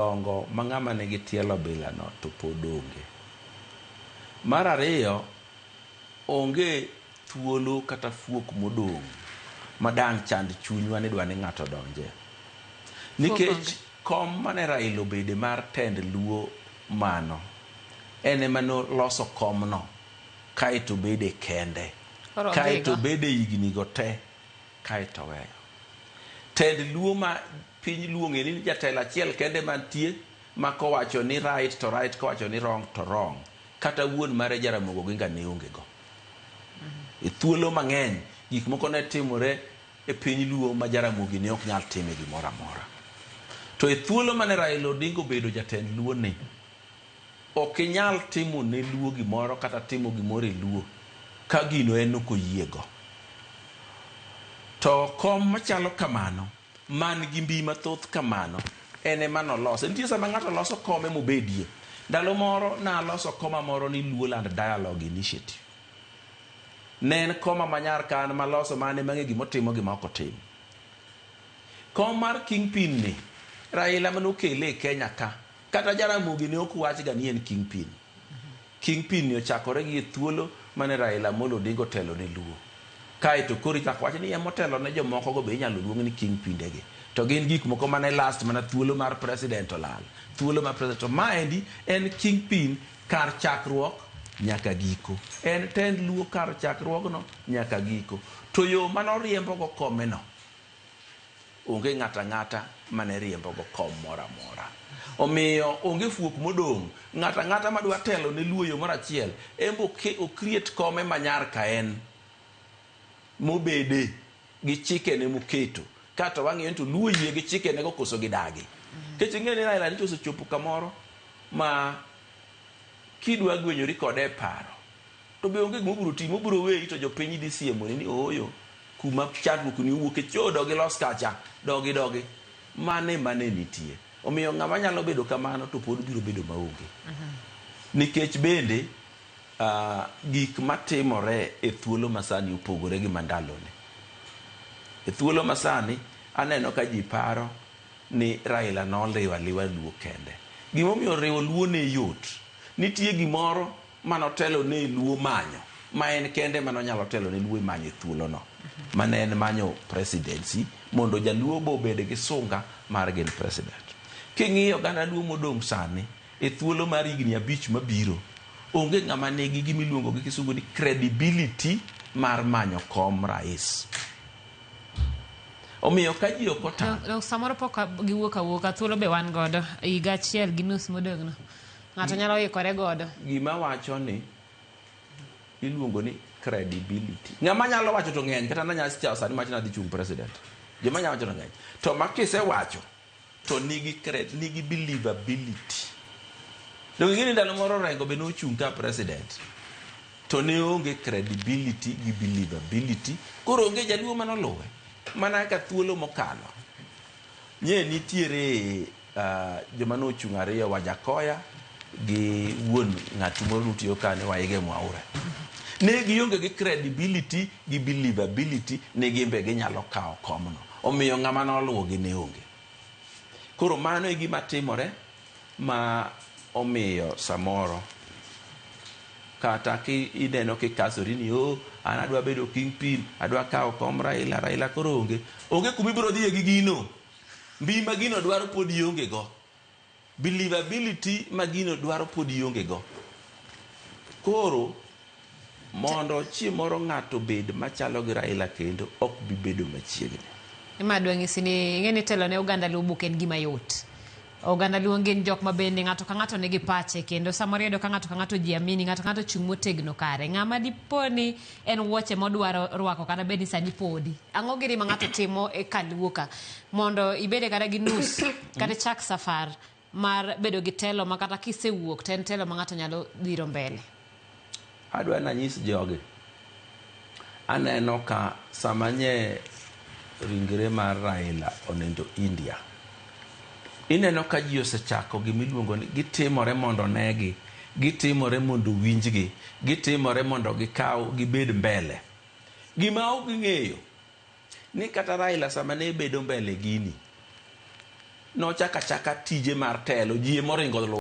Dongo ma ng'ama nigi tielo bilano to pod onge. Mar ariyo, onge thuolo kata fuok modong' ma dang' chand chunywa ni dwa ni ng'ato odonje. Nikech kom mane Raila obede mar tend Luo mano, en ema noloso komno kaeto obede kende. Kaeto obede higni go te kaeto oweyo. Tend Luo ma piny Luo ong'e ni jatelo achiel kende mantie ma kowacho ni right to right, kowacho ni wrong to wrong. Kata wuon mare Jaramogi Oginga ne onge go. E thuolo mang'eny gik moko ne timore e piny Luo ma Jaramogi ne ok nyal time gimoro amora. To e thuolo mane Raila Odinga obedo jatend Luo ni, ok inyal timo ne Luo gimoro kata timo gimoro e Luo ka gino en ok oyiego. To kom machalo kamano man gi mbi mathoth kamano en ema nolose. Nitie sama ng'ato loso kome mobedie. Ndalo moro naloso koma moro ni Luoland Dialogue Initiative. Ne en koma ma nyar ka an maloso ma an ema ang'e gima otimo gima ok otim. Kom mar kingpin ni, Raila mane okele e Kenya ka, kata Jaramogi ne ok wachga ni en kingpin. Kingpin ni ochakore gi e thuolo mane Raila Amolo Odinga otelo ne Luo. Kaeto koro ichako wach ni ema otelo ne jomoko go be inyalo luong ni kingpinde gi. To gin gik moko mane last mana thuolo mar president olal. Thuolo mar president. To maendi en kingpin kar chakruok nyaka giko. En tend Luo kar chakruogno nyaka giko. To yo mane oriembo go kome no, onge ng'ato ang'ata mane riembo go kom moro amora. Omiyo onge fuok modong'. Ng'ato ang'ata madwa telo ne Luo e yo moro achiel, en be o create kome ma nyar ka en mobede gi chikene moketo. Kato wang'iyo ni to Luo oyie gi chikene go koso gidagi. Nikech ing'e ni Raila nyocha osechopo kamoro ma kidwa gwenyori kode e paro to be onge gima obiro timo, obiro weyi to jopiny dhi siemoni ni ooyo kuma chandruok ni owuoke cho dogi los kacha, dogi dogi. Mano ema ne nitie. Omiyo ng'ama nyalo bedo kamano to pod biro bedo maonge. Nikech bende gik matimore e thuolo masani opogore gi mandalone. E thuolo masani aneno ka ji paro ni Raila noriwo aliwa Luo kende. Gimomiyo riwo Luo ne yot, nitie gimoro manotelo ne Luo manyo, ma en kende manonyalo telo ne Luo e manyo e thuolono. Mane en manyo presidency mondo jaluo bo obed gi sunga mar gin president. King'iyo oganda Luo modong' sani e thuolo mar higni 5 mabiro, onge ng'ama nigi gima iluongo gi kisungu ni credibility mar manyo kom rais. Omiyo ka ji ok otang'. Samoro pok giwuok awuoka, thuolo be wan godo, higa 1.5 modong'no. Ng'ato nyalo ikore godo. Gima wacho ni iluongo ni credibility. Ng'ama nyalo wacho to ng'eny, kata nanyalo chawo sani mach nadhi chung' president. Joma nyalo wacho to ng'eny. To ma kisewacho to nigi cred, nigi believability. Donge ing'e ni ndalo moro Orengo be nochung' ka president to ne onge credibility gi believability, koro onge jaluo manoluwe. Mana kaka thuolo mokalo. Nye nitiere joma nochung' ariyo, Wajakoya gi wuon ng'at moro notiyo ka ni Waige Mwaure. Ne gionge gi credibility gi believability ni gin be ginyalo kawo komno. Omiyo ng'ama noluwogi ne onge. Koro mano e gima timore ma omiyo samoro kata ki ineno kikasori ni oh, an adwa bedo kingpin, adwa kawo kom Raila, Raila koro onge. Onge kuma ibiro dhiye gi gino. Mbi ma gino dwaro pod ionge go. Believability ma gino dwaro pod ionge go. Koro mondo chieng' moro ng'ato bed machalo gi Raila kendo ok bi bedo machiegni. Ema adwa nyisi ni ing'e ni telo ne oganda Luo ok en gima yot. Oganda Luo gin jok ma bende ng'ato ka ng'ato nigi pache kendo samoro iyudo ka ng'ato ka ng'ato jiamini, ng'ato ka ng'ato chung' motegno kare. Ng'ama dipo ni en wuoche modwaro rwako kata bed ni sani podi. Ang'o gini ma ng'ato timo e kaluo ka mondo ibede kata gi nus kata ichak safar mar bedo gi telo ma kata kisewuok to en telo ma ng'ato nyalo dhiro mbele. Adwa nanyis jogi. Aneno ka sama nye ringre mar Raila onindo India, ineno ka ji osechako gimiluongo ni gitimore mondo onegi, gitimore mondo owinjgi, gitimore mondo gikaw gibed mbele. Gima ok ging'eyo ni kata Raila sama ne bedo mbele gini, Nochako achaka tije mar telo, ji emoringo luwe.